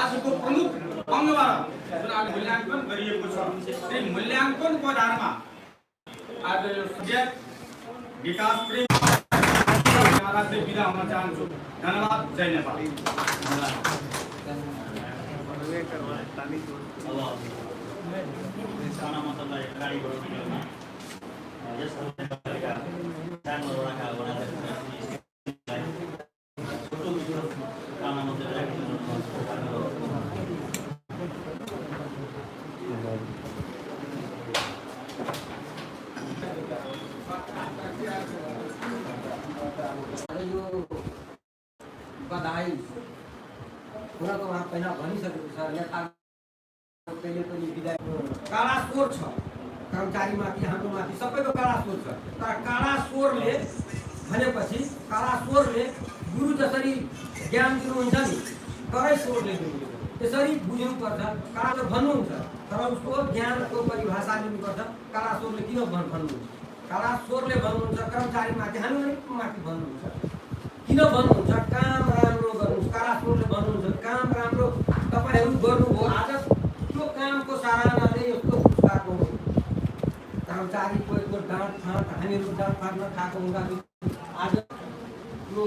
आजको प्रमुख अङ्गबाट जुन आज मूल्याङ्कन गरिएको छ त्यही मूल्याङ्कनको आधारमा आज यो सब्जेक्ट विकास प्रेम महाराजले बिदा हुन चाहन्छु। धन्यवाद। जय नेपाल। बधाई हुन त उहाँ पहिला भनिसकेको छ। नेताले पनि विधायक काला स्वर छ कर्मचारीमाथि, हाम्रोमाथि सबैको काला स्वर छ। तर काला स्वरले भनेपछि काला स्वरले गुरु जसरी ज्ञान दिनुहुन्छ नि तरै स्वरले दिनुहुन्छ, त्यसरी बुझ्नुपर्छ। काला भन्नुहुन्छ तर उसको ज्ञानको परिभाषा लिनुपर्छ। काला स्वरले किन भन्नुहुन्छ? काला स्वरले भन्नुहुन्छ कर्मचारीमाथि, हामीमाथि भन्नुहुन्छ। किन भन्नुहुन्छ? काम राम्रो गर्नुहोस्। काला स्वरले भन्नुहुन्छ काम राम्रो तपाईहरु गर्नुभयो, आज त्यो कामको सराहनाले यस्तो पुरस्कार पाउनु। कर्मचारीको यस्तो डाँट फाँट हामीहरु डाँट फाँट नखाएको हुँदा आज यो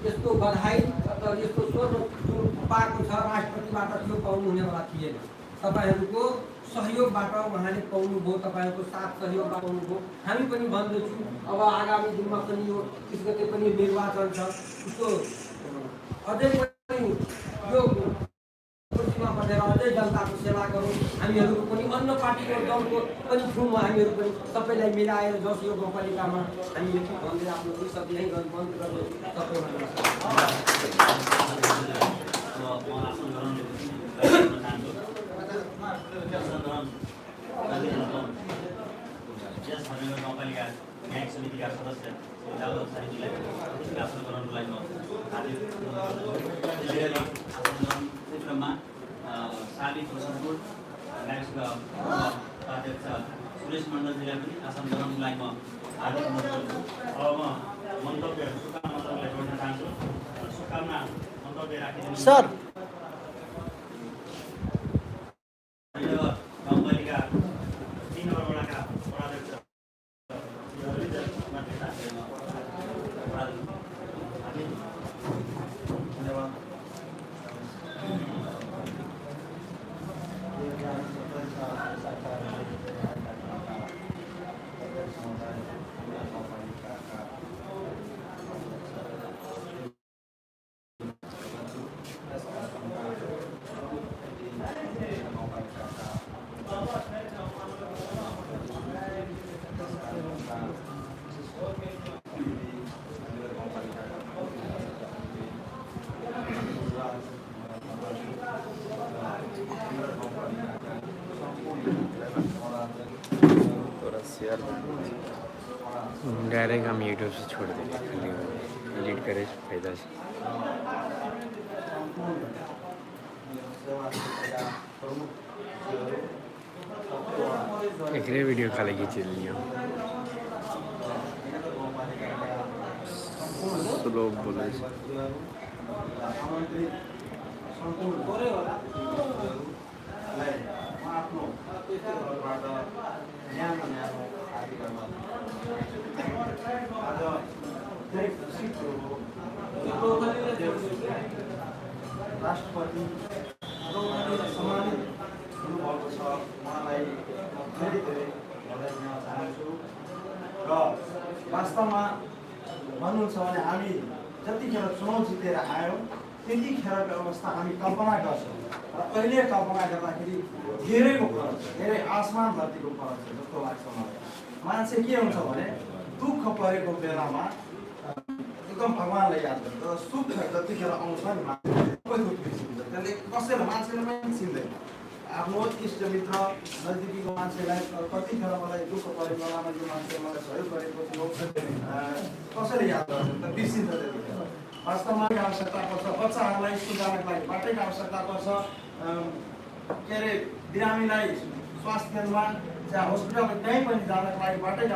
यस्तो बधाई अथवा यस्तो स्वर जुन पाएको छ राष्ट्रपतिबाट त्यो पाउनु हुनेवाला थिएन। तपाईहरुको सहयोगबाट उहाँले पाउनुभयो, तपाईहरुको साथ सहयोगबाट पाउनुभयो। हामी पनि भन्दैछौँ अब आगामी दिनमा पनि यो 30 गते पनि निर्वाचन छ, उसको अझै पनि यो कुर्सीमा बसेर अझै जनताको सेवा गरौँ। हामीहरु पनि अन्य पार्टीको दलको पनि छौँ, हामीहरु पनि सबैलाई मिलाएर जस यो गाउँपालिकामा हामी यति भन्दै आफ्नो दुई शब्द यही गर्न बन्द गर्ने सबैमा गाउँपालिका न्यायिक समितिका सदस्य दाउद साहिबजीलाई आसन ग्रहणको लागि म हार्दिक क्षेत्रमा साबी प्रसादपुर न्यायिक अध्यक्ष सुरेश मण्डलजीलाई पनि आसन ग्रहणको लागि म हार्दिक अनुरोध गर्छु। अब म मन्तव्य शुभकामना मन्तव्यलाई जोड्न चाहन्छु। शुभकामना मन्तव्य राखिदिनु सर। गाउँपालिका 3 नम्बर वडाका वडाध्यक्ष डायरेक्ट हम यूट्यूब से छोड़ देंगे, एडिट करे फायदा से। एक वीडियो खाली खींच लिया स्लो बोले राष्ट्रपति सम्मानित हुनुभएको छ, उहाँलाई धेरै धेरै बधाई दिन चाहन्छु। र वास्तवमा भन्नुहुन्छ भने हामी जतिखेर चुनाव जितेर आयौँ त्यतिखेरको अवस्था हामी कल्पना गर्छौँ र अहिले कल्पना गर्दाखेरि धेरैको फरक छ, धेरै आसमान धरतीको फरक छ जस्तो लाग्छ मलाई। मान्छे के हुन्छ भने दुःख परेको बेलामा एकदम भगवानलाई याद गर्छ र सुख जतिखेर आउँछ नि सबै दुःख बिर्सिन्छ। त्यसले कसैलाई मान्छेले पनि चिन्दैन। आफ्नो इष्टमित्र नजिकीको मान्छेलाई कतिखेर मलाई दुःख परेको बेलामा यो मान्छे मलाई सहयोग गरेको थियो कसैले याद गर्छ त बिर्सिन्छ त्यतिखेर। वास्तवमा आवश्यकता पर्छ बच्चाहरूलाई स्कुल जानको लागि बाटैको आवश्यकता पर्छ। के अरे बिरामीलाई स्वास्थ्य केन्द्रमा चाहे हस्पिटल कहीँ पनि जानको लागि बाटैको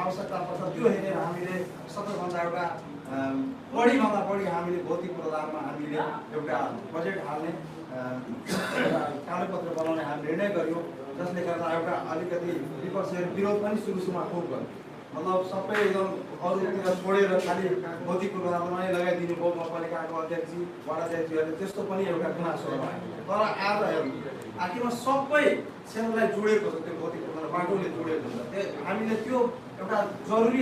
आवश्यकता पर्छ। त्यो हेरेर हामीले सबैभन्दा एउटा बढीभन्दा बढी हामीले भौतिक पूर्वाधारमा हामीले एउटा बजेट हाल्ने एउटा कागजपत्र बनाउने हामीले निर्णय गर्यौँ, जसले गर्दा एउटा अलिकति विपक्षीहरू विरोध पनि सुरुमा खुब गर्यो। मतलब सबै एकदम अरूतिर छोडेर खालि भौतिक पूर्वाधारमा नै लगाइदिनु भयो। गाउँपालिकाको अध्यक्ष वार्डाध्यक्षहरूले त्यस्तो पनि एउटा गुनासो भयो। तर आज हेर्नु आखिरमा सबै क्षेत्रलाई जोडेको छ, त्यो भौतिक पूर्वाधार बाटोले जोडेको छ। हामीले त्यो एउटा जरुरी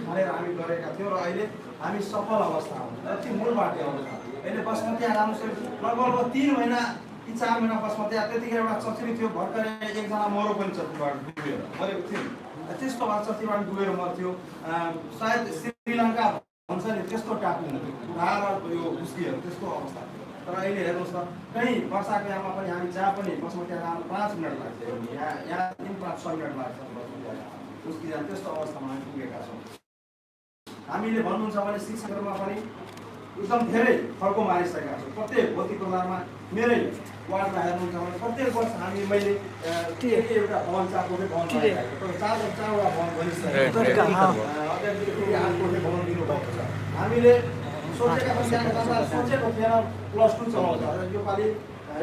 ठानेर हामी गरेका थियौँ र अहिले हामी सफल अवस्थामा जति मूल बाटो आउँछ। अहिले बासमती आउनु लगभग 3 महिना कि 4 महिना बासमती त्यतिखेर एउटा चच्री थियो, भर्खरै एकजना मरो पनि चट्रीबाट डुबेर मरेको थियो। त्यस्तो भएर चट्रीबाट डुबेर मर्थ्यो। सायद श्रीलङ्का भन्छ नि त्यस्तो टाप्नु उठाएर यो उस्कियो त्यस्तो अवस्था। तर अहिले हेर्नुहोस् त कहीँ वर्षाको याममा पनि हामी जहाँ पनि बासमती आउनु 5 मिनट लाग्छ, यहाँ 3-5-6 मिनट लाग्छ उस्किजान। त्यस्तो अवस्थामा हामी पुगेका छौँ। हामीले भन्नुहुन्छ भने शिक्षामा पनि एकदम धेरै फड्को मारिसकेका छौँ। प्रत्येक भौतिक पूर्वाधारमा मेरै वार्डमा हेर्नुहुन्छ भने प्रत्येक वर्ष मैले एउटा भवन 4 कोठे भवन बनाइरहेको छु। 4वटा भवन बनिसकेको छ। फेरि 8 कोठे भवन दिनुभएको छ। हामीले सोचेका पनि सोचेको थिएन +2 चलाउँछ र योपालि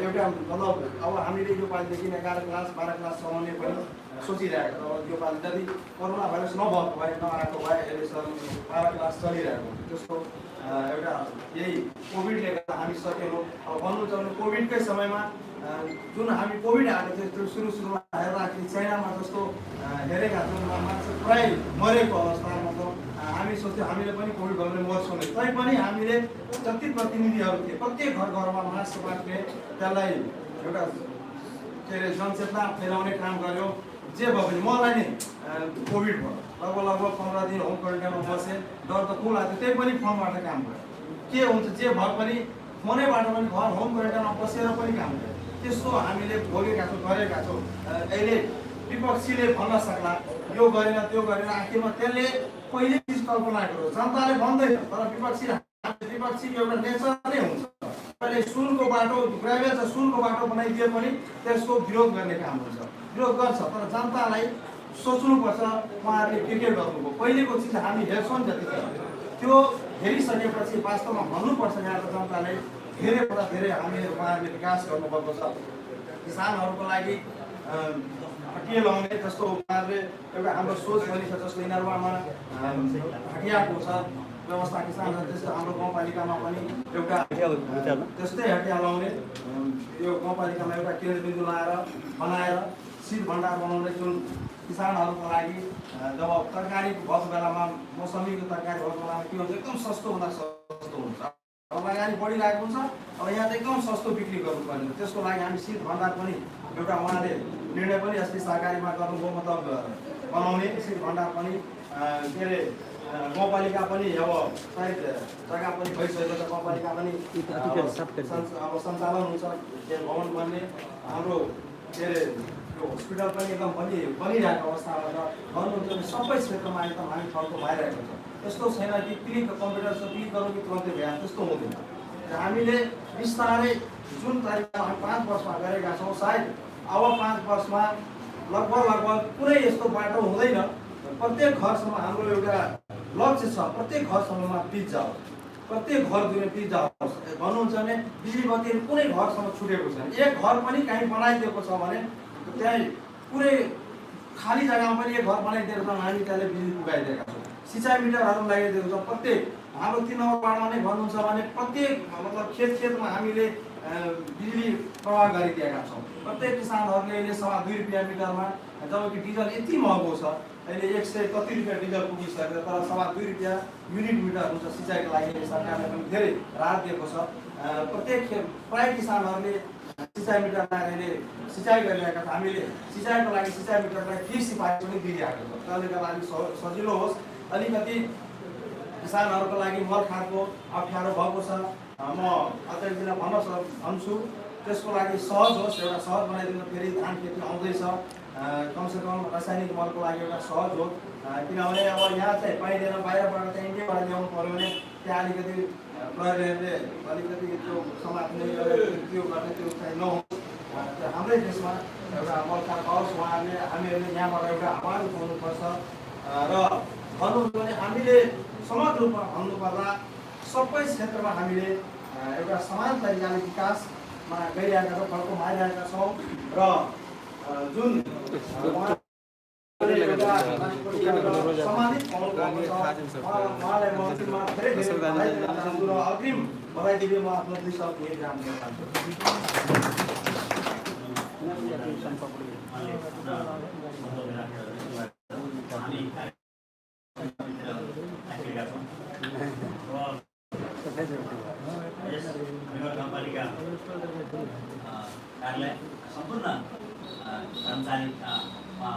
एउटा मतलब अब हामीले योपालिदेखि 11 क्लास 12 क्लास चलाउने पनि सोचिरहेको छ। अब योपालि जति कोरोना भाइरस नभएको भए नआएको भए अहिलेसम्म 12 क्लास चलिरहेको त्यसको एउटा यही कोभिडले गर्दा हामी सकेनौँ। अब भन्नुहुन्छ भने कोभिडकै समयमा जुन हामी कोभिड आएको थियो त्यो सुरुमा हेर्दाखेरि चाइनामा जस्तो हेरेका थियौँ, मान्छे प्राय मरेको अवस्था। मतलब हामी सोच्थ्यौँ हामीले पनि कोभिड भयो भने मर्छौँ नि। तैपनि हामीले जति प्रतिनिधिहरू थिए प्रत्येक घरमा मास्क बाँड्ने त्यसलाई एउटा के अरे जनचेतना फैलाउने काम गऱ्यौँ। जे भयो भने मलाई नि कोभिड भयो, लगभग 15 दिन होम क्वारेन्टाइनमा बसेँ। डर त कुल आएको त्यही पनि फोनबाट काम गऱ्यो। के हुन्छ जे भए पनि फोनैबाट पनि घर होम क्वारेन्टाइनमा बसेर पनि काम गऱ्यो। त्यस्तो हामीले भोगेका छौँ, गरेका छौँ। अहिले विपक्षीले भन्न सक्ला यो गरेन त्यो गरेन, आखिरमा त्यसले पहिले चिज कल्पना गऱ्यो, जनताले भन्दैन। तर विपक्षीको एउटा नेचर नै हुन्छ। अहिले सुनको बाटो ग्राभेल छ, सुनको बाटो बनाइदिए पनि त्यसको विरोध गर्ने काम हुन्छ, विरोध गर्छ। तर जनतालाई सोच्नुपर्छ उहाँहरूले के गर्नुभयो। पहिलेको चिज हामी हेर्छौँ जतिखेर त्यो हेरिसकेपछि वास्तवमा भन्नुपर्छ यहाँको जनताले धेरैभन्दा धेरै हामीले उहाँहरूले विकास गर्नुभएको छ। किसानहरूको लागि हटिया लाउने जस्तो उहाँहरूले एउटा हाम्रो सोच पनि छ, जसले यिनीहरूमा हटियाको छ व्यवस्था किसानहरू। त्यस्तो हाम्रो गाउँपालिकामा पनि एउटा त्यस्तै हटिया लाउने यो गाउँपालिकामा एउटा केन्द्रबिन्दु बनाएर शीत भण्डार बनाउने, जुन किसानहरूको लागि जब तरकारीको भएको बेलामा मौसमीको तरकारी भएको बेलामा के हुन्छ एकदम सस्तोभन्दा सस्तो हुन्छ। अब लगानी बढिरहेको हुन्छ, अब यहाँ त एकदम सस्तो बिक्री गर्नुपर्ने। त्यसको लागि हामी शीत भण्डार पनि एउटा उहाँले निर्णय पनि अस्ति सरकारीमा गर्नुभयो, मतलब बनाउने शीत भण्डार पनि के अरे गाउँपालिका पनि अब सायद जग्गा पनि भइसकेको छ। गाउँपालिका पनि अब सञ्चालन हुन्छ, भवन बन्ने हाम्रो के अरे हस्पिटल पनि एकदम बनिरहेको अवस्थामा छ। भन्नुहुन्छ भने सबै क्षेत्रमा एकदम हामी फड्को भइरहेको छ। त्यस्तो छैन कि क्लिक कम्प्युटर क्लिक गरौँ कि तुरन्तै भइहाल्छ, त्यस्तो हुँदैन। हामीले बिस्तारै जुन तरिकामा हामी 5 वर्षमा गरेका छौँ, सायद अब 5 वर्षमा लगभग पुरै यस्तो बाटो हुँदैन। प्रत्येक घरसम्म हाम्रो एउटा लक्ष्य छ, प्रत्येक घरसम्ममा पिच जाओस्, प्रत्येक घर दिने पिच जाओस्। भन्नुहुन्छ भने बिजुली बत्तीहरू कुनै घरसम्म छुटेको छैन। एक घर पनि कहीँ बनाइदिएको छ भने त्यहीँ पुरै खाली जग्गामा पनि एक घर बनाइदिएको छ, हामी त्यसले बिजुली पुगाइदिएका छौँ। सिँचाइ मिटरहरू लगाइदिएको छ। प्रत्येक हाम्रो 3 नम्बर वार्डमा नै भन्नुहुन्छ भने प्रत्येक मतलब खेतमा हामीले बिजुली प्रवाह गरिदिएका छौँ। प्रत्येक किसानहरूले अहिले 2.5 रुपियाँ मिटरमा, जबकि डिजल यति महँगो छ अहिले 100 कति रुपियाँ डिजल पुगिसकेको छ, तर 2.5 रुपियाँ युनिट मिटर हुन्छ। सिँचाइको लागि सरकारले पनि धेरै राहत दिएको छ। प्रत्येक प्राय किसानहरूले सिँचाइ मिटर लगाएर सिँचाइ गरिरहेका छ। हामीले सिँचाइको लागि सिँचाइ मिटरलाई फ्री सिपाही पनि दिइरहेको छ। त्यसले गर्दा अलिक सजिलो होस्। अलिकति किसानहरूको लागि मलखारको अप्ठ्यारो भएको छ, म अध्यक्षजीलाई भन्छु त्यसको लागि सहज होस्, एउटा सहज बनाइदिनु। फेरि धान खेती आउँदैछ, कमसेकम रासायनिक मलको लागि एउटा सहज हो। किनभने अब यहाँ चाहिँ पाइँदैन, बाहिरबाट चाहिँ इन्डियाबाट ल्याउनु पऱ्यो भने त्यहाँ अलिकति प्रहरीहरूले अलिकति त्यो समात्ने त्यो गर्ने त्यो चाहिँ नहोस्। हाम्रै देशमा एउटा मलखार आओस्। उहाँहरूले हामीहरूले यहाँबाट एउटा आवाज उठाउनुपर्छ र भन्नु भने हामीले समग्र रूपमा भन्नुपर्दा सबै क्षेत्रमा हामीले एउटा समान तरिकाले विकासमा गइरहेका छौँ, फड्को मारिरहेका छौँ र जुन सम्मानित उहाँलाई म धेरै धेरै बधाई दिन चाहन्छु र अग्रिम बधाई दिने म आफ्नो 2 शब्द यही राख्न चाहन्छु। नगरपालिका कार्यालय सम्पूर्ण कर्मचारी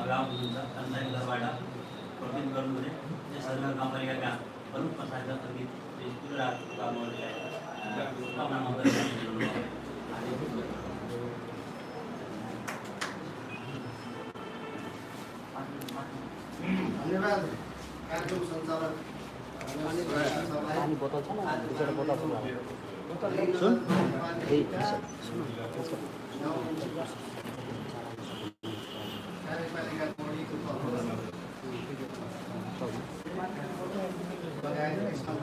गाउँ हुनुहुन्छ, कर्मचारी दलबाट प्रतिनिधित्व गर्नुहुने यस नगरपालिकाका प्रमुख प्रशासक शुभकामना महोदयलाई धन्यवाद कार्यक्रम सञ्चालक कार्यपालिका टोलीको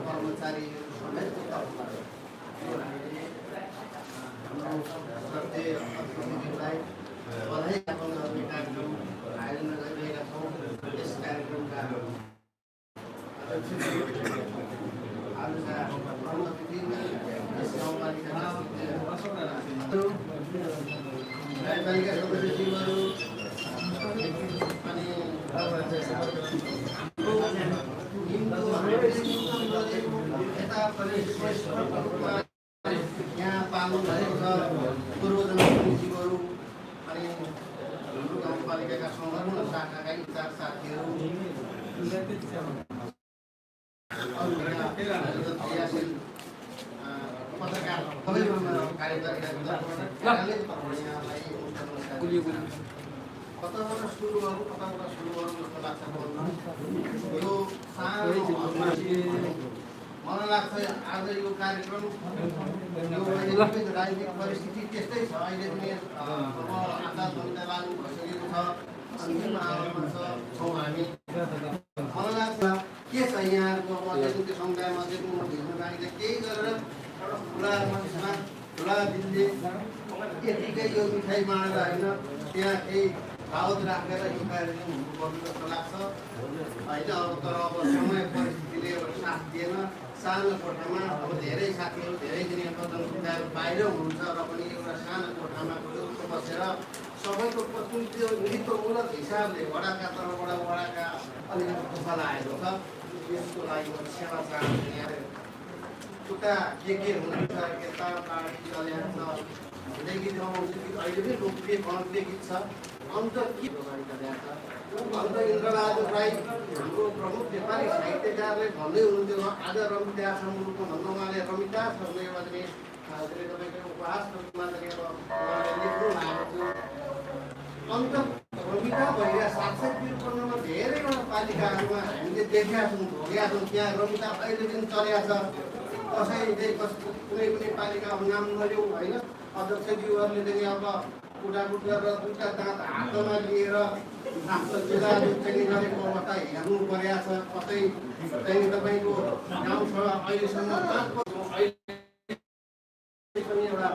कर्मचारीहरू समेतको तर्फबाट श्रद्धेय अतिथिलाई बधाई ज्ञापन गर्ने कार्यक्रम आयोजना गरिरहेका छौँ। यस कार्यक्रमका अध्यक्षका प्रमुख अतिथि यस गाउँपालिका न्यायपालिका सदस्यज्यूहरू अनि यता यहाँ पाल्नु भएको छ पूर्व जनप्रतिनिधिहरू अनि हाम्रो गाउँपालिकाका संलग्न शाखाका इन्चार्ज साथीहरू क्रियाशील पत्रकार सबै कताबाट सुरु गरौँ जस्तो लाग्छ। यो सानो मलाई लाग्छ आज यो कार्यक्रम यो राजनीतिक परिस्थिति त्यस्तै छ। अहिले पनि अब आचार संहिता लागू भइसकेको छ, अन्तिम आवरणमा छौँ हामी। मलाई लाग्छ के छ यहाँको मध्येको समुदाय मध्येको भिन्न बानीले केही गरेर एउटा खुला मञ्चमा खुला दिनले यतिकै यो मिठाई बाँडेर होइन, त्यहाँ केही दावत राखेर यो कार्यक्रम हुनुपर्ने जस्तो लाग्छ होइन। अब तर अब समय परिस्थितिले साथ दिएन। सानो कोठामा अब धेरै साथीहरू धेरै दिन जनसमुदायहरू बाहिर हुनुहुन्छ र पनि एउटा सानो कोठामा बसेर सबैको प्रतिनिधित्वमूलक हिसाबले वडाका तर्फबाट वडाका अलिकति खुसा लागेको छ। यसको लागि म सेवा चाहन्छु। यहाँ उता के हुनुहुन्छ यता पार्टी अलियन्स हुँदै आउँछ कि अहिले पनि लोकप्रिय कन्ट्री गीत छ अन्त के अन्त इन्द्रबहादुर राई हाम्रो प्रमुख नेपाली साहित्यकारले भन्दै हुनुहुन्थ्यो आज रमिदास मुलुकमा भन्नु उहाँले रमिदास भन्ने एउटा चाहिँ तपाईँको उपहासमा चाहिँ अब उहाँले लेख्नु भएको थियो। अन्त रमिदास भएका 753 धेरैवटा पालिकाहरूमा हामीले देखेका छौँ, भोगेका छौँ। त्यहाँ रमिदास अहिले पनि चलेको छ। कसैले कुनै पनि पालिकाको नाम नलिउँ होइन। अध्यक्षज्यूहरूले चाहिँ अब कुटाकुट गरेर 2टा दाँत हातमा लिएर आफ्नो जिल्लाले चाहिँ गरेको अवस्था हेर्नु परेको छ। कतै चाहिँ तपाईँको गाउँसभा अहिलेसम्म पनि एउटा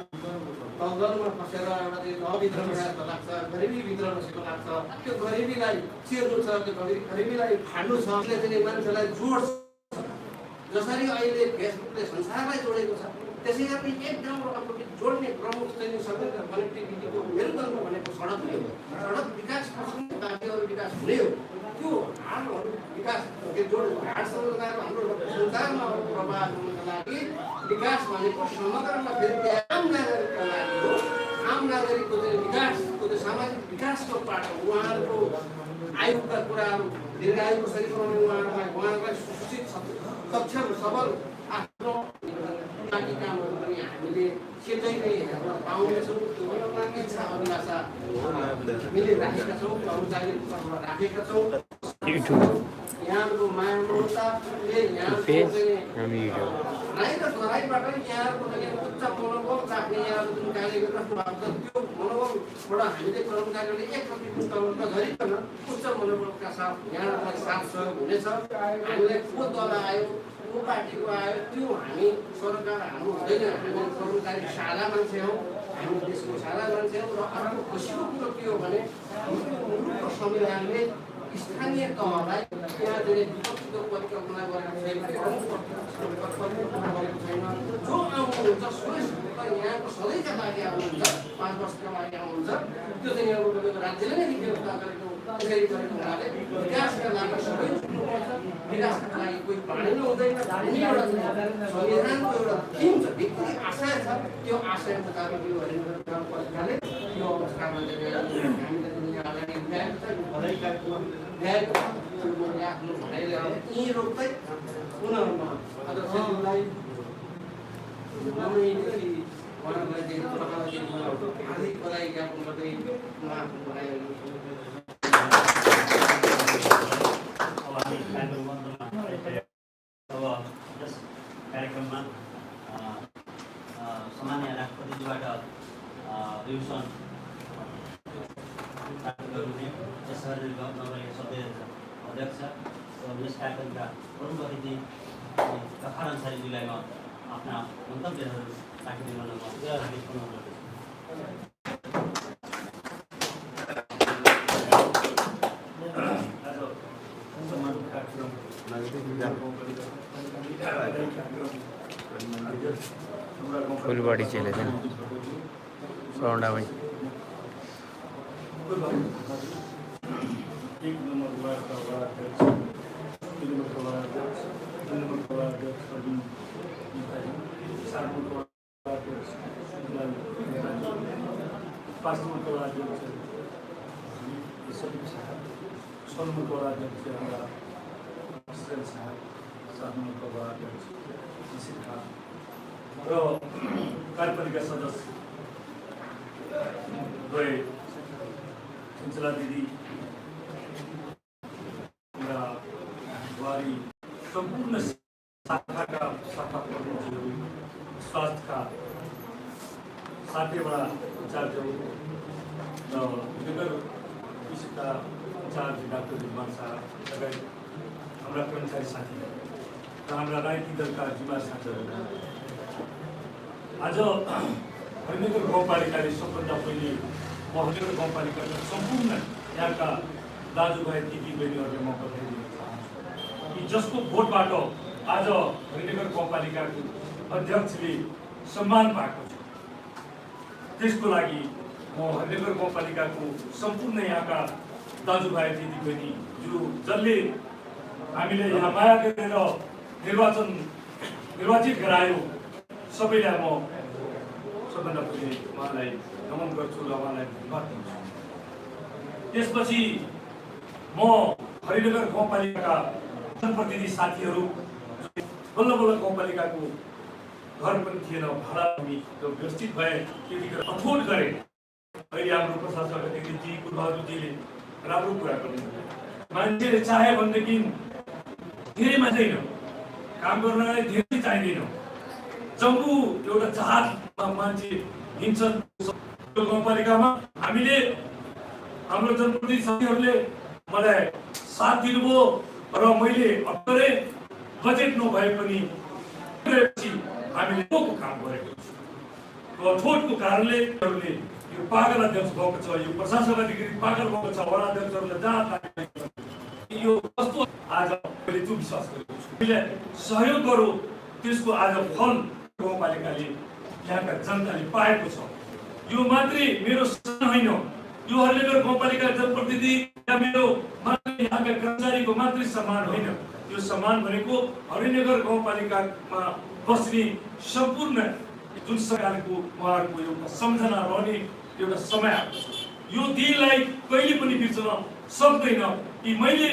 दलदलमा फसेर एउटा चाहिँ अविद्रोह जस्तो लाग्छ, गरिबी भित्र बसेको लाग्छ। त्यो गरिबीलाई चिर्नु छ, त्यो गरिबीलाई फाड्नु छ। त्यसले चाहिँ मान्छेलाई जोड्छ। जसरी अहिले फेसबुकले संसारलाई जोडेको छ, त्यसै गरी एक ठाउँबाट अर्को जोड्ने प्रमुख चाहिँ सबैको कनेक्टिभिटीको मेरुदण्ड भनेको सडक नै हो। सडक विकाससँगै बाँकीहरू विकास हुने हो। त्यो हाडहरू विकास जोड हाडसँग लगाएर हाम्रो संसारमा प्रभाव हुनको लागि विकास भनेको समग्रमा फेरि आम नागरिकका लागि हो। आम नागरिकको चाहिँ विकासको चाहिँ सामाजिक विकासको पाटो उहाँहरूको आयुका कुराहरू दीर्घायु कसरी बनाउने उहाँहरूलाई सुशिक्षित सक्षम सबल आफ्नो कामहरू पनि हामीले सेटै नै हेर्न पाउनेछौँ। त्यो इच्छा अभिलाषा हामीले राखेका छौँ, कर्मचारीको तर्फबाट राखेका छौँ। यहाँको माया ममताले यहाँको राई र गराईबाट यहाँको उच्च मनोबल राख्ने यहाँको जुन कार्य गरिराख्नु भएको छ त्यो मनोबल तलबाट हामीले कर्मचारीहरूले 1% तलबाट गरिकन उच्च मनोबलका साथ यहाँलाई साथ सहयोग हुनेछ। हामीलाई को दल आयो को पार्टीको आयो त्यो हामी सरकार हाम्रो हुँदैन। हामी कर्मचारी सादा मान्छे हौँ, हामी देशको सादा मान्छे हौँ। र अर्को खुसीको कुरो के हो भने हाम्रो संविधानले स्थानीय तहलाई त्यहाँ धेरै विपक्षीको परिकल्पना गरेको छैन, परिकल्पना गरेको छैन। जो आउनुहुन्छ सुरेश यहाँको सधैँका लागि आउनुहुन्छ, 5 वर्षका लागि आउनुहुन्छ, त्यो चाहिँ यहाँको तपाईँको राज्यले नै व्यवस्था गरेको त्यसरी गरेको हुनाले विकासका लागि सबै छुट्नुपर्छ। विकासका लागि कोही पानी हुँदैन। एउटा संविधानको एउटा थिम छ, भित्री आशय छ, त्यो आशय मुताबिक यो नगरपालिकाले यो अवस्थामा हामीले अगाडि उठाएको छ। ल्याएको मैले आफ्नो भनाइले यहीँ रोक्दै पुनः अध्यक्षज्यूलाई हार्दिक बधाई ज्ञापन गर्दै म आफ्नो भनाइ अब यस कार्यक्रममा सामान्य राष्ट्रपतिज्यूबाट रिभ्युसन गर्नुहुने यसरी नगरपालिका सदस्य अध्यक्ष र यस कार्यक्रमका प्रमुख अतिथि कफार अन्सारीज्यूलाई म आफ्ना मन्तव्यहरू राखिदिन म हार्दिक अनुरोध फुल बॉडी चले थे सौंडा भाई एक नंबर वार्ड का वार्डाध्यक्ष, 2 नंबर का वार्डाध्यक्ष, 3 नंबर का वार्डाध्यक्ष अरविंद नेताजी, 4 नंबर का वार्डाध्यक्ष लाल नेताजी, 5 नंबर का वार्डाध्यक्ष सलीम साहब, 6 नंबर का वार्डाध्यक्ष हमारा अफजल साहब, 7 नंबर का वार्डाध्यक्ष निशित खान र कार्यपालिका सदस्य गए चञ्चला दिदी बुहारी सम्पूर्ण शाखाका शाखा प्रमुखहरू, स्वास्थ्यका 7वटा इन्चार्जहरू र नगर कृषिका इन्चार्ज डाक्टर निर्माण शाह लगायत हाम्रा कर्मचारी साथीहरू र हाम्रा राजनीतिक दलका जिम्मेवार साथीहरू, आज हरिनगर गाउँपालिकाले सबभन्दा पहिले म हरिनगर गाउँपालिकाका सम्पूर्ण यहाँका दाजुभाइ दिदीबहिनीहरूले म बधाई दिन चाहन्छु कि जसको भोटबाट आज हरिनगर गाउँपालिकाको अध्यक्षले सम्मान पाएको छ, त्यसको लागि म हरिनगर गाउँपालिकाको सम्पूर्ण यहाँका दाजुभाइ दिदीबहिनी जसले हामीले यहाँ माया गरेर निर्वाचित गरायो, सबैलाई म सबभन्दा पहिले उहाँलाई नमन गर्छु र उहाँलाई धन्यवाद दिन्छु। त्यसपछि म हरिनगर गाउँपालिकाका जनप्रतिनिधि साथीहरू बल्ल बल्ल गाउँपालिकाको घर पनि थिएन, भाडा पनि व्यवस्थित भए त्यतिखेर अठोट गरे। अहिले हाम्रो प्रशासक अध्यक्षजी कुलबहादुरजीले राम्रो कुरा गर्नुभयो। मान्छेले चाहे भनेदेखि धेरै मान्छेन, काम गर्नलाई धेरै चाहिँदैन। जम्बू एउटा जहाजमा मान्छे हिँड्छन् गाउँपालिकामा। हामीले हाम्रो जनप्रतिनिधि साथीहरूले मलाई साथ दिनुभयो र मैले अत्तरै बजेट नभए पनि हामीले को काम गरेको छु। अठोटको कारणले यो पागल अध्यक्ष भएको छ, यो प्रशासक अधिकारी पागल भएको छ, वडा अध्यक्षहरूलाई जहाँ यो कस्तो आज मैले त्यो विश्वास गरेको छु। मैले सहयोग गरौँ, त्यसको आज फल गाउँपालिकाले यहाँका जनताले पाएको छ। यो मात्रै मेरो होइन, यो हरिनगर गाउँपालिका जनप्रतिनिधि या मेरो मात्रै यहाँका कर्मचारीको मात्रै सम्मान होइन। यो सम्मान भनेको हरिनगर गाउँपालिकामा बस्ने सम्पूर्ण जुन सरकारको उहाँहरूको एउटा सम्झना रहने एउटा समय आएको छ। यो दिनलाई कहिले पनि बिर्सन सक्दैन कि मैले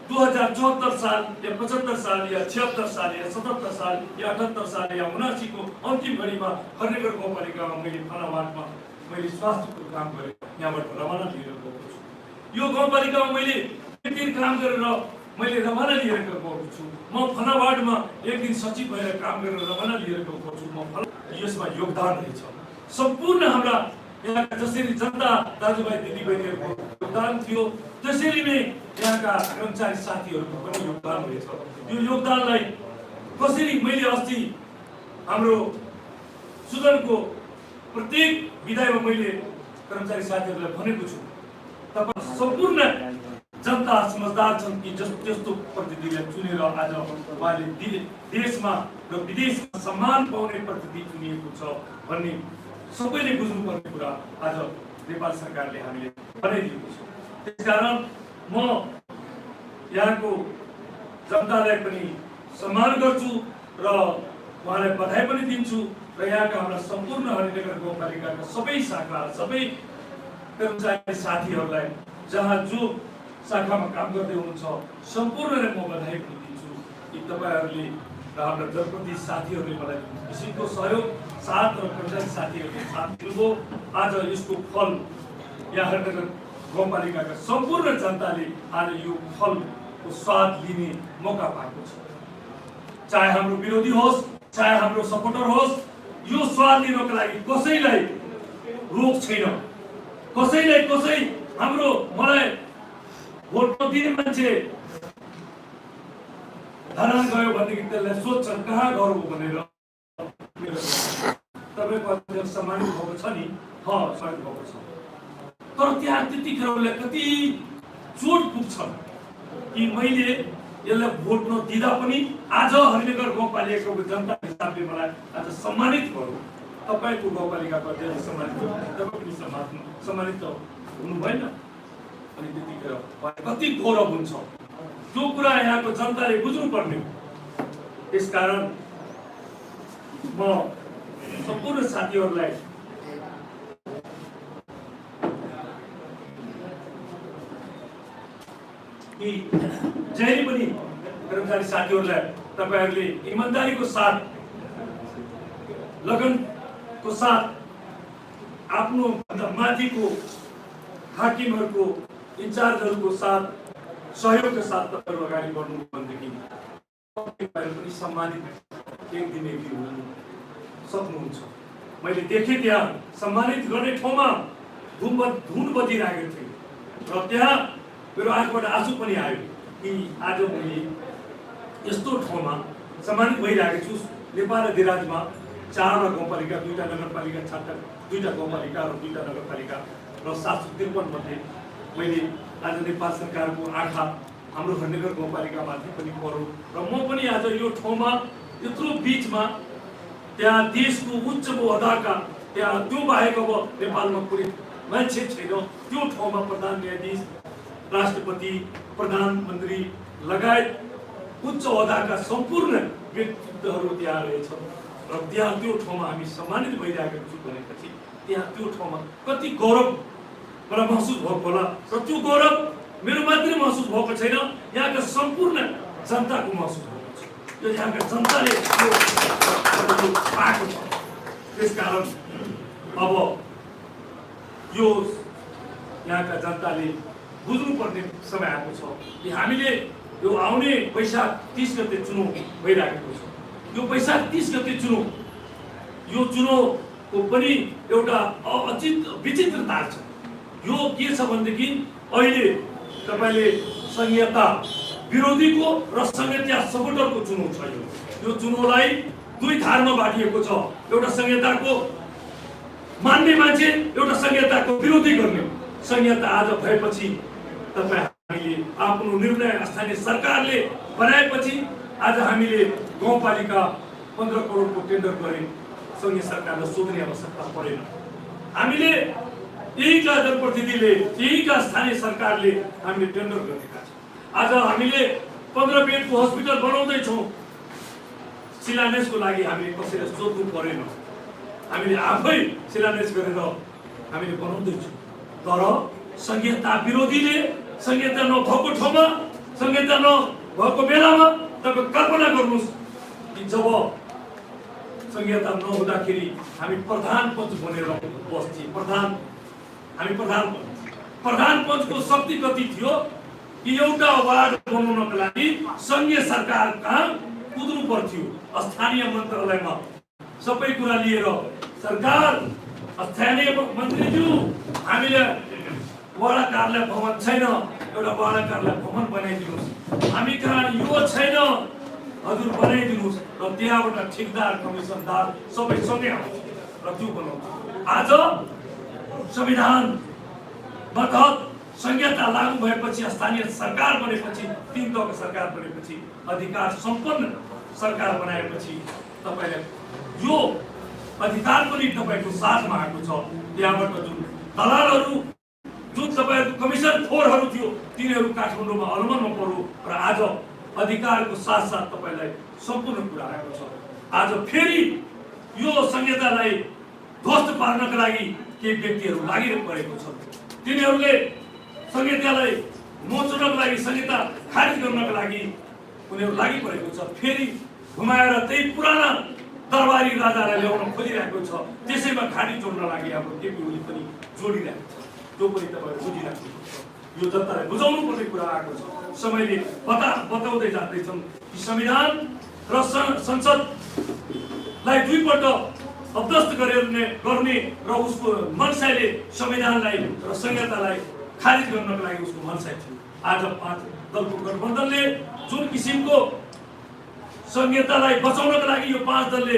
2074 साल या 75 साल या 76 साल या 77 साल या 78 साल या 79 को अन्तिम घडीमा हरिनगर गाउँपालिकामा मैले फनावाटमा मैले स्वास्थ्यको काम गरेँ, यहाँबाट रवाना लिएर गएको छु। यो गाउँपालिकामा मैले एक दिन काम गरेर मैले रवाना लिएर गएको छु। म फनावाटमा एक दिन सचिव भएर काम गरेर रवाना लिएर गएको छु। म यसमा योगदान रहेछ। सम्पूर्ण हाम्रा यहाँका जसरी जनता दाजुभाइ दिदीबहिनीहरूको योगदान थियो त्यसरी नै यहाँका कर्मचारी साथीहरूको पनि योगदान रहेछ। यो योगदानलाई कसरी मैले अस्ति हाम्रो सुदनको प्रत्येक विधायमा मैले कर्मचारी साथीहरूलाई भनेको छु, तपाईँ सम्पूर्ण जनता समझदार छन् कि त्यस्तो प्रतिनिधिलाई चुनेर आज उहाँले देशमा र विदेशमा सम्मान पाउने प्रतिनिधि चुनिएको छ भन्ने सबैले बुझ्नुपर्ने कुरा आज नेपाल सरकारले हामीले बनाइदिएको छ। त्यसकारण म यहाँको जनतालाई पनि सम्मान गर्छु र उहाँलाई बधाई पनि दिन्छु र यहाँका हाम्रा सम्पूर्ण हरिनगर गाउँपालिकाका सबै शाखा सबै कर्मचारी साथीहरूलाई जहाँ जो शाखामा काम गर्दै हुनुहुन्छ सम्पूर्णलाई म बधाई पनि दिन्छु कि तपाईँहरूले र हाम्रा जनप्रति साथीहरूले मलाई किसिमको सहयोग साथ र कर्मचारी साथीहरूले साथ दिनुभयो। आज यसको फल यहाँ हरिनगर गाउँपालिकाका सम्पूर्ण जनताले आज यो फलको स्वाद लिने मौका पाएको छ। चाहे हाम्रो विरोधी होस् चाहे हाम्रो सपोर्टर होस्, यो स्वाद लिनको लागि कसैलाई रोक छैन। कसै हाम्रो मलाई भोट दिने मान्छे धरान गयो भनेदेखि त्यसलाई सोध्छन् कहाँ गरौँ भनेर। तपाईँको अध्यक्ष सम्मानित भएको छ नि, सम्मानित भएको छ, तर त्यहाँ त्यतिखेर उसलाई कति चोट पुग्छ कि मैले यसलाई भोट नदिँदा पनि आज हरिनगर गाउँपालिकाको जनता हिसाबले मलाई आज सम्मानित गरौँ। तपाईँको गाउँपालिकाको अध्यक्ष सम्मानित गरौँ, तपाईँ पनि सम्मानित हुनु भएन। अनि त्यतिखेर कति गौरव हुन्छ, त्यो कुरा यहाँको जनताले बुझ्नुपर्ने। त्यसकारण म सम्पूर्ण साथीहरूलाई कि जहिले पनि कर्मचारी साथीहरूलाई तपाईँहरूले इमानदारीको साथ लगनको साथ आफ्नो माथिको हाकिमहरूको इन्चार्जहरूको साथ सहयोगका साथ तपाईँहरू अगाडि बढ्नु भनेदेखि पनि सम्मानित एक दिन एक दिन हुनु सक्नुहुन्छ। मैले देखेँ त्यहाँ सम्मानित गर्ने ठाउँमा धुन बजिरहेको थियो र त्यहाँ मेरो आँखबाट आँसु पनि आयो कि आज मैले यस्तो ठाउँमा सम्मानित भइरहेको छु। नेपाल अधिराजमा 4 गाउँपालिका, 2टा नगरपालिका, 2टा गाउँपालिका र 2टा नगरपालिका र 753 मध्ये मैले आज नेपाल सरकारको आँखा हाम्रो हरिनगर गाउँपालिकामाथि पनि पर्यो र म पनि आज यो ठाउँमा यत्रो बिचमा त्यहाँ देशको उच्च ओहदाका त्यहाँ त्यो बाहेक अब नेपालमा कुनै मान्छे छैन, त्यो ठाउँमा प्रधान न्यायाधीश, राष्ट्रपति, प्रधानमन्त्री लगायत उच्च ओहदाका सम्पूर्ण व्यक्तित्वहरू त्यहाँ रहेछन् र त्यहाँ त्यो ठाउँमा हामी सम्मानित भइरहेको छु भनेपछि त्यहाँ त्यो ठाउँमा कति गौरव मलाई महसुस भएको होला। र त्यो गौरव मेरो मात्रै महसुस भएको छैन, यहाँका सम्पूर्ण जनताको महसुस भएको छ। यो यहाँका जनताले पाएको छ। त्यसकारण अब यो यहाँका जनताले बुझ्नुपर्ने समय आएको छ कि हामीले यो आउने वैशाख 30 गते चुनाव भइरहेको छ। यो वैशाख 30 गते चुनाव, यो चुनावको पनि एउटा विचित्रता छ। यो के छ भनेदेखि अहिले तपाईले संहिता विरोधीको र संहिता सपोर्टरको चुनाव छ। यो चुनावलाई दुई धारमा बाँडिएको छ, एउटा संहिताको मान्ने मान्छे, एउटा संहिताको विरोधी गर्ने। संहिता आज भएपछि तपाईँ हामीले आफ्नो निर्णय स्थानीय सरकारले बनाएपछि आज हामीले गाउँपालिका 15 करोडको टेन्डर गरे, संघीय सरकारलाई सोध्ने आवश्यकता परेन। हामीले यहीका जनप्रतिनिधिले, यहीका स्थानीय सरकारले हामीले टेन्डर गरेका छौँ। आज हामीले 15 बेडको हस्पिटल बनाउँदैछौँ, शिलान्यासको लागि हामीले कसैलाई सोध्नु परेन, हामीले आफै शिलान्यास गरेर हामीले बनाउँदैछौँ। तर संहिता विरोधीले संहिता नभएको ठाउँमा, संहिता नभएको बेलामा तपाईँ कल्पना गर्नुहोस् कि जब संहिता नहुँदाखेरि हामी प्रधान पञ्च बनेर बस्थ्यौँ। हामी प्रधान पञ्चको शक्ति कति थियो कि एउटा वार्ड बनाउनको लागि संघीय सरकार कहाँ कुद्नु पर्थ्यो। स्थानीय मन्त्रालयमा सबै कुरा लिएर सरकार स्थानीय मन्त्रीज्यू हामीले वडा कार्यालय भवन छैन, एउटा वडा कार्यालय भवन बनाइदिनुहोस्। हामी कहाँ यो छैन, हजुर बनाइदिनुहोस् र त्यहाँबाट ठेकदार कमिसनदार सबै सँगै आउँछ र त्यो बनाउँछ। आज संविधान तहत संहिता लागू भएपछि, स्थानीय सरकार बनेपछि, 3 तहको सरकार बनेपछि, अधिकार सम्पन्न सरकार बनाएपछि तपाईले यो अधिकार पनि तपाईको साथमा आएको छ। त्यहाँबाट जुन दलालहरू, जुन तपाईहरुको कमिसन खोरहरू थियो, तिनीहरू काठमाडौँमा अलमनमा पर्यो र आज अधिकारको साथसाथ तपाईलाई सम्पूर्ण कुरा आएको छ। आज फेरि यो संहितालाई ध्वस्त पार्नका लागि केही व्यक्तिहरू लागिरहेको छ। तिनीहरूले संहितालाई नोच्नको लागि, संहिता खारिज गर्नका लागि उनीहरू लागिपरेको छ। फेरि घुमाएर त्यही पुराना दरबारी राजालाई ल्याउन खोजिरहेको छ। त्यसैमा खाडी जोड्न लागि हाम्रो केपी ओली पनि जोडिरहेको छ। त्यो पनि तपाईहरु बुझिराख्नु पर्छ। यो जनतालाई बुझाउनु पर्ने कुरा आएको छ। समयले बताउँदै जाँदैछन् कि संविधान र संसदलाई दुईपल्ट अध्यस्त गर्ने र उसको मनसायले संविधानलाई र संहितालाई खारिज गर्नको लागि उसको मनसाय थियो। आज 5 दलको गठबन्धनले जुन किसिमको संहितालाई बचाउनको लागि यो 5 दलले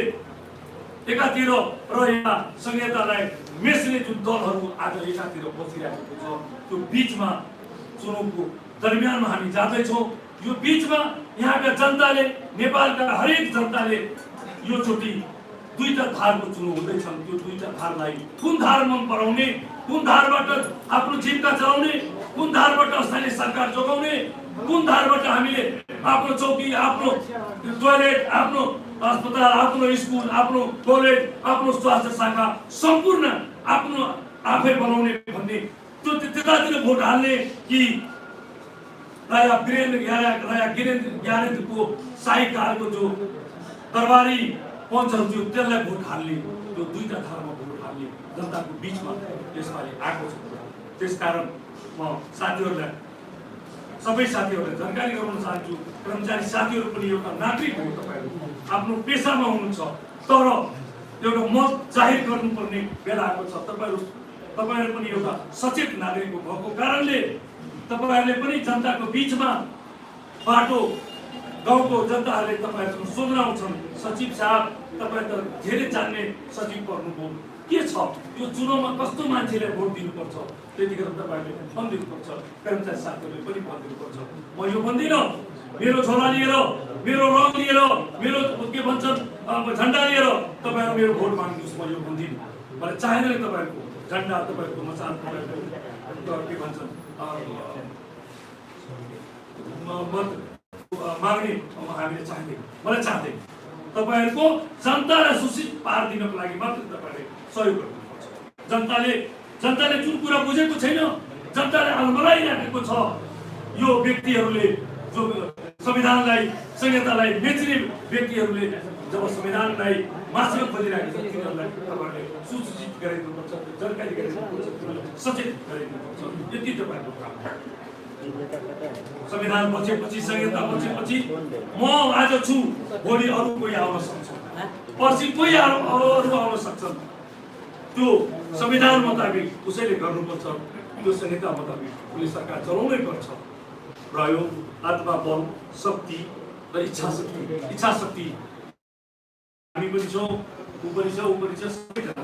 एकातिर र यहाँ संहितालाई मेच्ने जुन दलहरू आज एकातिर बसिरहेको छ, त्यो बीचमा चुनावको दरमियानमा हामी जाँदैछौँ। यो बीचमा यहाँका जनताले, नेपालका हरेक जनताले यो चोटि दुईटा धारको चुनाव हुँदैछन्। त्यो दुईटा धारलाई कुन धार मन पराउने, कुन धारबाट आफ्नो जीविका चलाउने, कुन धारबाट स्थानीय सरकार जोगाउने, कुन धारबाट हामीले आफ्नो चौकी, आफ्नो टोयलेट, आफ्नो अस्पताल, आफ्नो स्कुल, आफ्नो कलेज, आफ्नो स्वास्थ्य शाखा सम्पूर्ण आफ्नो आफै बनाउने भन्ने त्यो त्यतातिर भोट हाल्ने कि राजा गिरेन्द्रको शाही कालको जो दरबारी पञ्चहरू थियो त्यसलाई भोट हाल्ने, त्यो दुईटा धारमा भोट हाल्ने जनताको बीचमा यसपालि आएको छ। त्यसकारण म साथीहरूलाई, सबै साथीहरूलाई जानकारी गराउन चाहन्छु। कर्मचारी साथीहरू पनि एउटा नागरिक हो, तपाईहरु आफ्नो पेसामा हुनुहुन्छ, तर एउटा मत जाहेर गर्नुपर्ने बेला आएको छ। तपाईहरु पनि एउटा सचेत नागरिक भएको कारणले तपाईहरुले पनि जनताको बीचमा बाटो, गाउँको जनताहरूले तपाईहरुसँग सोध्न आउँछन्, सचिव साहब तपाईहरु त धेरै जान्ने सचिव पर्नुभयो, के छ यो चुनावमा कस्तो मान्छेले भोट दिनुपर्छ, त्यतिखेर तपाईहरुले भनिदिनुपर्छ। कर्मचारी साथीहरूले पनि भनिदिनुपर्छ। म यो भन्दिनँ मेरो झोला लिएर, मेरो रङ लिएर, मेरो के भन्छन् झन्डा लिएर तपाईहरु मेरो भोट माग्नुहोस्, म यो भन्दिनँ। मलाई चाहेन तपाईहरुको झन्डा, तपाईहरुको मचान, तपाईहरुको के भन्छन् मत माग्ने हामीले चाहँदैन। मलाई चाहँदैन। तपाईहरुको जनतालाई सुशिक्षित पारिदिनको लागि मात्र तपाईहरुले सहयोग गर्नुपर्छ। जनताले जुन कुरा बुझेको छैन, जनताले अलमलाइराखेको छ, यो व्यक्तिहरूले जो संविधानलाई, संहितालाई बेच्ने व्यक्तिहरूले जब संविधानलाई मास्न खोजिरहेको छ, तिनीहरूलाई तपाईहरुले सुसूचित गराइदिनुपर्छ, जानकारी गराइदिनुपर्छ, सचेत गराइदिनुपर्छ। यति तपाईहरुको काम हो। संविधान बचेपछि, संहिता बचेपछि म आज छु, भोलि अरू कोही आउन सक्छ, पर्सि कोही अरू आउन सक्छन्। त्यो संविधान मुताबिक उसैले गर्नुपर्छ, त्यो संहिता मुताबिक उसले सरकार चलाउनै पर्छ। रह्यो आत्मबल, शक्ति र इच्छा शक्ति हामी पनि छौँ, ऊ पनि छ, सबैजना।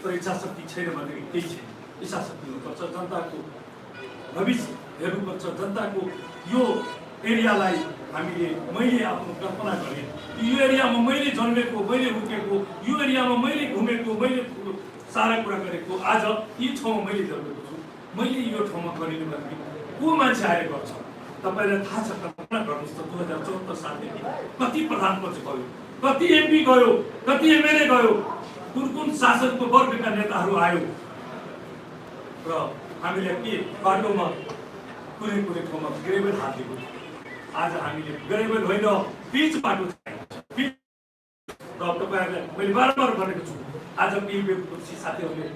तर इच्छा शक्ति छैन भने केही छैन। इच्छा शक्ति हुनुपर्छ, जनताको भविष्य हेर्नुपर्छ, जनताको यो एरियालाई मैले आफ्नो कल्पना गरेँ, यो एरियामा मैले जन्मेको, मैले हुर्केको, यो एरियामा मैले घुमेको, मैले सारा कुरा गरेको, आज यी ठाउँमा मैले जन्मेको छु, मैले यो ठाउँमा गरिनु भने को मान्छे आएर गर्छ। तपाईँलाई थाहा छ, कल्पना गर्नुहोस् त 2074 सालदेखि कति प्रधानमन्त्री गयो, कति एमपी गयो, कति एमएलए गयो, कुन शासकको वर्गका नेताहरू आयो र हामीले के बाटोमा कुनै ठाउँमा ग्रेभल हालिदिएको। आज हामीले ग्रेभल होइन, पिच बाटो चाहिन्छ। र तपाईहरुलाई मैले बारम्बार भनेको छु, आज केही व्यक्ति साथीहरूले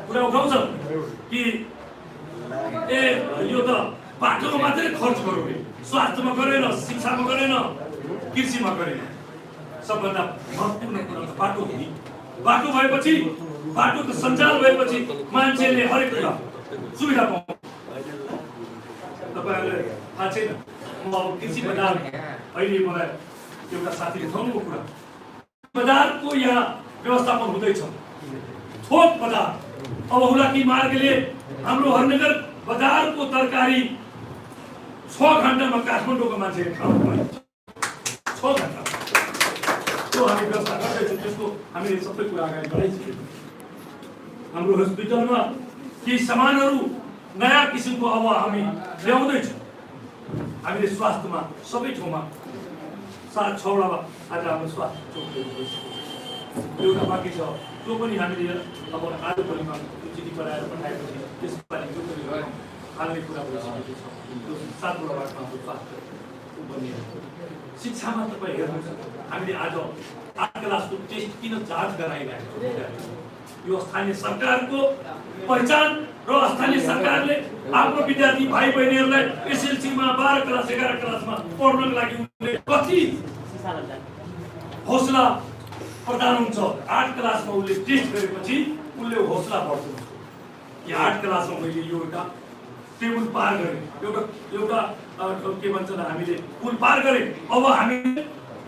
कुरा उठाउँछन् कि यो त बाटोमा मात्रै खर्च गर्यो, स्वास्थ्यमा गरेन, शिक्षामा गरेन, कृषिमा गरेन। सबभन्दा महत्त्वपूर्ण कुरा त बाटो हो नि। बाटो भएपछि बाटोको सञ्जाल भएपछि मान्छेले हरेक कुरा सुविधा पाउँछ। तपाईँहरूले थाहा छैन, म अब कृषि बजार अहिले मलाई एउटा साथीले थाउनुको कुरा, बजारको यहाँ व्यवस्थापन हुँदैछ, थोक बजार। अब हुलाकी मार्गले हाम्रो हरनगर बजारको तरकारी 6 घण्टामा काठमाडौँको मान्छेले खानु पर्छ। 6 घण्टा त्यो हामी व्यवस्था गर्दैछौँ, त्यसको हामीले सबै कुरा अगाडि बढाइसकेको। हाम्रो हस्पिटलमा केही सामानहरू नयाँ किसिमको अब हामी ल्याउँदैछौँ। हामीले स्वास्थ्यमा सबै ठाउँमा 7-6वटा आज हाम्रो स्वास्थ्य चौकीहरू भइसक्यो। एउटा बाँकी छ, त्यो पनि हामीले अब आजभोलिमा चिठी बनाएर पठाएपछि त्यसपालि त्यो पनि हाल्ने कुरा भइसकेको छ। त्यो 7वटा वार्डमा हाम्रो स्वास्थ्य बनिएको। शिक्षामा तपाईँ हेर्नुहोस्, हामीले आज 8 क्लासको टेस्ट किन जाँच गराइरहेको छौँ? यो स्थानीय सरकारको पहिचान र स्थानीय सरकारले आफ्नो विद्यार्थी भाइ बहिनीहरूलाई एसएलसीमा 12 क्लास 11 क्लासमा पढ्नको लागि उनले कति हौसला प्रदान हुन्छ। 8 क्लासमा उसले टेस्ट गरेपछि उसले हौसला बढ्छ कि 8 क्लासमा मैले यो एउटा टेबल पार गरेँ, एउटा के भन्छन् हामीले पुल पार गरेँ। अब हामी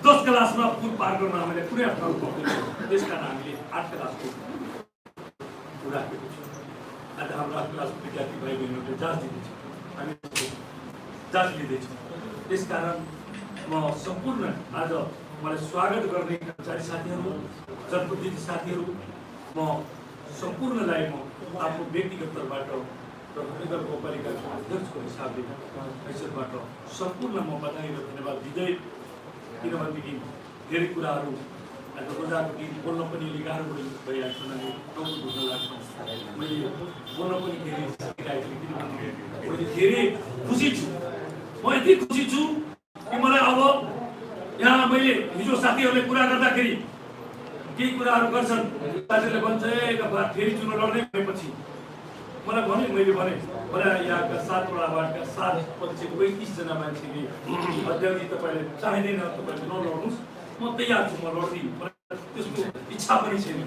10 क्लासमा पुल पार गर्न हामीले कुनै अप्ठ्यारो पर्दैन। त्यसकारण हामीले 8 क्लासको राखेको छ। आज हाम्रो 8 क्लासको विद्यार्थी भाइ बहिनीहरूले जाँच दिँदैछ, हामी जाँच लिँदैछौँ। त्यसकारण म सम्पूर्ण आज मलाई स्वागत गर्ने कर्मचारी साथीहरू, जनप्रतिनिधि साथीहरू, म सम्पूर्णलाई म आफ्नो व्यक्तिगत तर्फबाट र हरनगर गाउँपालिकाको अध्यक्षको हिसाबले हैसियतबाट सम्पूर्ण म बधाई र धन्यवाद दिँदै, किनभनेदेखि धेरै कुराहरू आज बजारको दिन बोल्न पनि अलिक गाह्रो भइरहेको छ। उनीहरूले टाउको दुख्न लाग्छ। मैले बोल्न पनि धेरै सकिरहेको छु, किनभने मैले धेरै खुसी छु। म यति खुसी छु कि मलाई अब यहाँ मैले हिजो साथीहरूले कुरा गर्दाखेरि केही कुराहरू गर्छन्, साथीहरूले भन्छ फेरि चुनाव लड्दै गएपछि मलाई भने, मैले भने यहाँका 7वटा वार्डका 7-35 जना मान्छेले अध्यक्षजी तपाईँले चाहिँदैन, तपाईँले नलड्नुहोस्, म तयार छु, म लड्दिनँ। त्यसको इच्छा पनि छैन।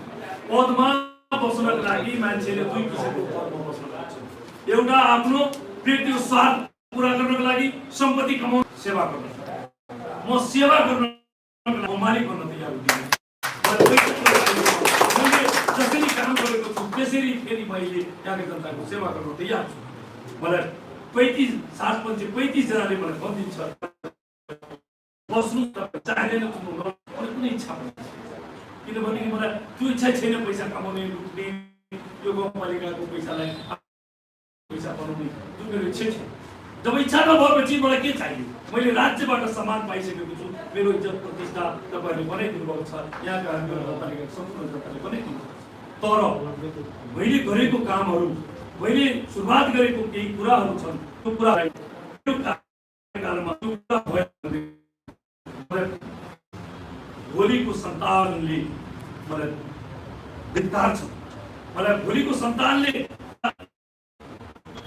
पदमा बस्नको लागि मान्छेले 2 किसिमको पदमा बस्न लाग्छ। एउटा आफ्नो व्यक्तिगत स्वार्थ पुरा गर्नको लागि सम्पत्ति कमाउन, सेवा गर्न। म सेवा गर्न, म मालिक बन्न तयार हुँदिनँ। मैले जसरी काम गरेको छु त्यसरी फेरि मैले यहाँको जनताको सेवा गर्न तयार छु। मलाई 35 जनाले मलाई भनिदिन्छ बस्नु चाहेन, कुनै इच्छा पनि, किनभने मलाई त्यो इच्छा छैन पैसा कमाउने, लुट्ने, यो गाउँपालिकाको पैसालाई पैसा बनाउने, त्यो मेरो इच्छा छैन। जब इच्छा नभएपछि मलाई के चाहियो? मैले राज्यबाट सम्मान पाइसकेको छु, मेरो इज्जत प्रतिष्ठा तपाईँहरूले बनाइदिनु भएको छ, यहाँका गाउँपालिकाको सम्पूर्ण जनताले बनाइदिनु भएको छ। तर मैले गरेको कामहरू, मैले सुरुवात गरेको केही कुराहरू छन्, त्यो कुरालाई भोलिको सन्तानले मलाई धिक्कार छ। मलाई भोलिको सन्तानले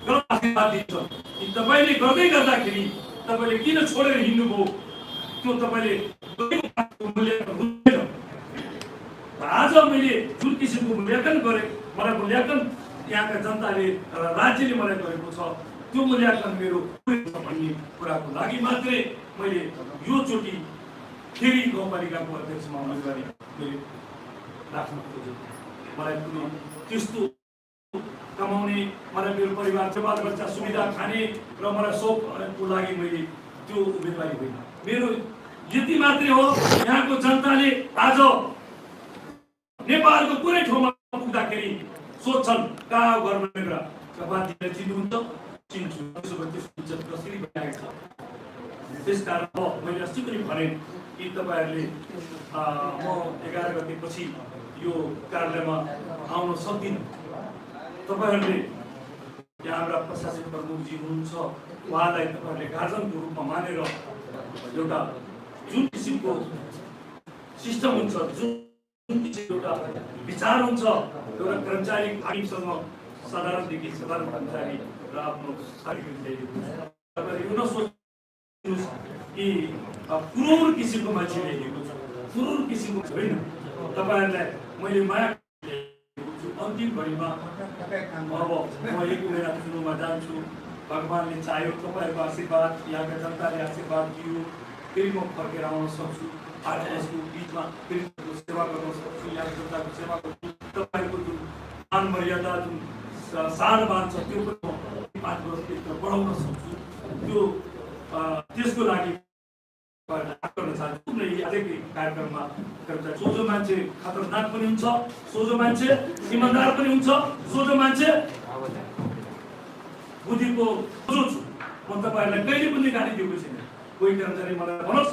गलत आशीर्वाद दिन्छ कि तपाईँले गर्दै गर्दाखेरि तपाईँले किन छोडेर हिँड्नुभयो, त्यो तपाईँले मूल्याङ्कन हुँदैन। आज मैले जुन किसिमको मूल्याङ्कन गरेँ, मलाई मूल्याङ्कन यहाँका जनताले राज्यले मलाई गरेको छ, त्यो मूल्याङ्कन मेरो भन्ने कुराको लागि मात्रै मैले यो चोटि फेरि गाउँपालिकाको अध्यक्षमा उम्मेदवारी मैले राख्न खोजेँ। मलाई कुनै त्यस्तो कमाउने, मलाई मेरो परिवार बाल बच्चा सुविधा खाने र मलाई सौखको लागि मैले त्यो उम्मेदवारी होइन। मेरो यति मात्रै हो, यहाँको जनताले आज नेपालको कुनै ठाउँमा पुग्दाखेरि सोध्छन् कहाँ घरमा बाँधीलाई चिन्नुहुन्छ, चिन्छु, त्यसो भए त्यसको इज्जत कसरी भइरहेको छ। त्यसकारण मैले अस्ति पनि भने कि तपाईँहरूले म 11 गतेपछि यो कार्यालयमा आउन सक्दिनँ। तपाईँहरूले यहाँ हाम्रा प्रशासनिक प्रमुखजी हुनुहुन्छ, उहाँलाई तपाईँहरूले गार्जनको रूपमा मानेर एउटा जुन किसिमको सिस्टम हुन्छ, जुन किसिमको एउटा विचार हुन्छ, एउटा कर्मचारी हामीसँग साधारणदेखि साधारण कर्मचारी र आफ्नो तपाईँले यो नसोच्नुहोस् कि करोड किसिमको मान्छे ल्याइएको छ। तुरुर किसिमको होइन। तपाईँहरूलाई मैले माया अन्तिम घडीमा अब म 1 महिना चुनावमा जान्छु। भगवान्ले चाह्यो तपाईँहरूको आशीर्वाद, यहाँका जनताले आशीर्वाद दियो, फेरि म फर्केर आउन सक्छु। 8 वर्षको बिचमा फेरि सेवा गर्न सक्छु, यहाँको जनताको सेवा गर्छु। तपाईँहरूको जुन मान मर्यादा, जुन सारमान छ त्यो पनि म 5 वर्षभित्र बढाउन सक्छु। त्यो त्यसको लागि गर्न चाहन्छु। आजकै कार्यक्रममा सोझो मान्छे खतरनाक पनि हुन्छ, सोझो मान्छे इमान्दार पनि हुन्छ, सोझो मान्छे बुद्धिको सोझो छु। म तपाईँहरूलाई कहिले पनि गाली दिएको छैन। कोही कर्मचारी मलाई भनोस्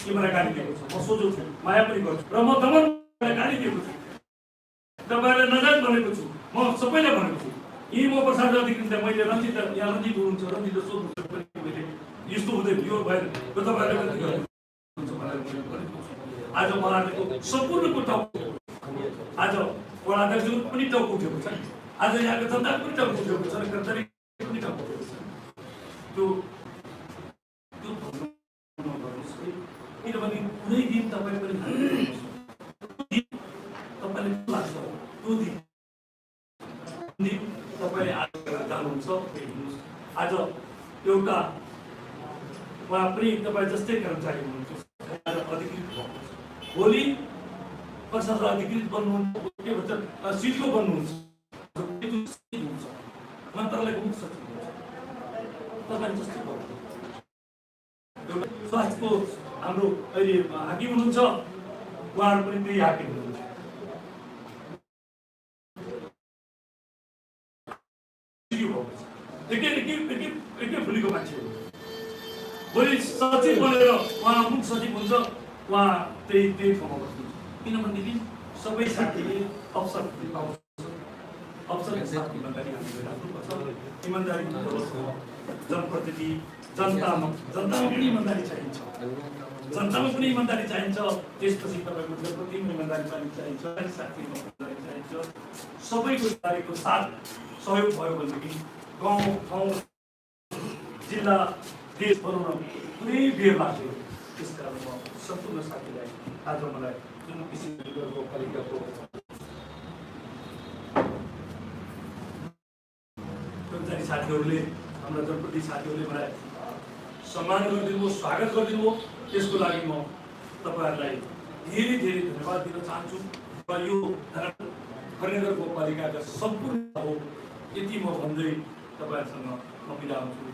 कि मलाई गाली दिएको छ, म सोझो छु, माया पनि गर्छु र म दमनलाई गाली दिएको छु, तपाईँहरूलाई नजायज भनेको छु, म सबैलाई भनेको छु। यी म प्रसाद अधिकृत मैले रञ्जित यहाँ रञ्जित हुनुहुन्छ, रञ्जितले सोध्नु मैले यस्तो हुँदैन यो भएर तपाईँहरूले आज उहाँहरूको सम्पूर्णको टाउको, आज वडा अध्यक्षको पनि टाउको उठेको छ, आज यहाँको जनताको पनि टाउको उठेको छ र कर्मचारी पनि टाउको उठेको छ। त्यो किनभने कुनै दिन तपाईँ पनि तपाईँले लाग्छ त्यो दिन तपाईँले आज जानुहुन्छ। आज एउटा उहाँ पनि तपाईँ जस्तै कर्मचारी हुनुहुन्छ, आज अधिकृत हुनुहुन्छ, भोलि प्रशासन अधिकृत बन्नुहुन्छ, के भन्छ सिटको बन्नुहुन्छ, मन्त्रालयको मुख्य सचिव हुनुहुन्छ, तपाईँ जस्तै बन्नुहुन्छ। एउटा स्वास्थ्यको हाम्रो अहिले हाकिम हुनुहुन्छ, उहाँहरू पनि त्यही हाकिम हुनुहुन्छ। एकै फुलीको मान्छे हो। भोलि सचिव बनेर उहाँ मुख्य सचिव हुन्छ, उहाँ त्यही ठाउँमा बस्नुहुन्छ। किनभनेदेखि सबै साथीले अवसर अवसरको साथ इमान्दारी हामीले राख्नुपर्छ। इमान्दारी जनप्रतिनिधि जनतामा पनि इमान्दारी चाहिन्छ, जनतामा पनि इमान्दारी चाहिन्छ। त्यसपछि तपाईँको जनप्रतिनिधिमा इमान्दारी चाहिन्छ, साथीमा इमान्दारी चाहिन्छ। सबैको इमान्दारीको साथ सहयोग भयो भनेदेखि गाउँ ठाउँ जिल्ला देश बनाउन कुनै बेर लाग्थ्यो। त्यस कारण म सम्पूर्ण साथीलाई आज मलाई जुन किसिमको पालिकाको कर्मचारी साथीहरूले, हाम्रा जनप्रतिनिधि साथीहरूले मलाई सम्मान गरिदिनु भयो, स्वागत गरिदिनु भयो, त्यसको लागि म तपाईँहरूलाई धेरै धेरै धन्यवाद दिन चाहन्छु। र यो खरनगर गाउँपालिकाका सम्पूर्ण हो यति म भन्दै तपाईँहरूसँग म बिदा हुन्छु।